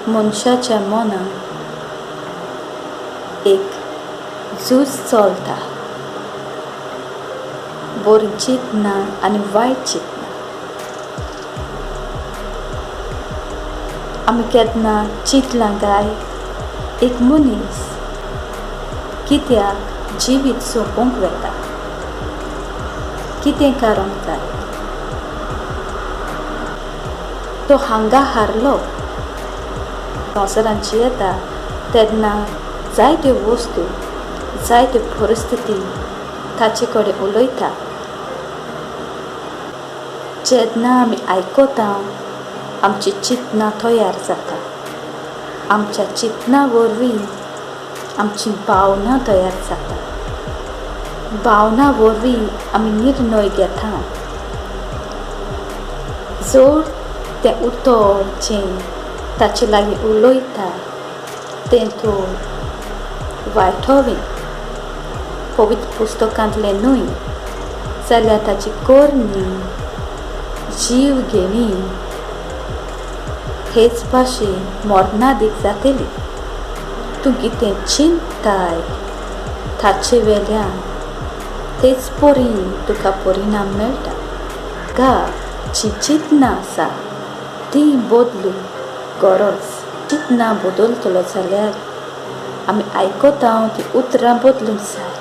मनशाच्या मनांत एक झूज चलता, बरीं चिंतनां आनी वायट चिंतनां. आमी केन्ना चिंतलां काय एक मनीस कित्याक जिवीत सोंपोवंक वेता, कितें कारण काय? तो हांगा हारलो. संवसारांत जियेता तेन्ना जायत्यो वस्तू, जायत्यो परिस्थिती ताचे कडेन उलयता. जेन्ना आमी आयकता, आमची चिंतनां तयार जाता. आमच्या चिंतना वरवीं आमची भावना तयार जाता. भावना वरवीं आमी निर्णय घेता. जर तें उतर जें ताचे लागीं उलयता तें तर वायटोवें, पवित्र पुस्तकांतलें न्हय, जाल्यार ताची करणी जीव घेणी हेच भाशेन मरणादीक जातली. तूं कितें चिंतताय ताचे वेल्यान तेच परी तुका परिणाम मेळटा. गा जी चिंतनां आसा ती बदलूंक गरज. चिंतनां बदलतलो जाल्यार आमी आयकता तीं उतरां बदलूंक जाय.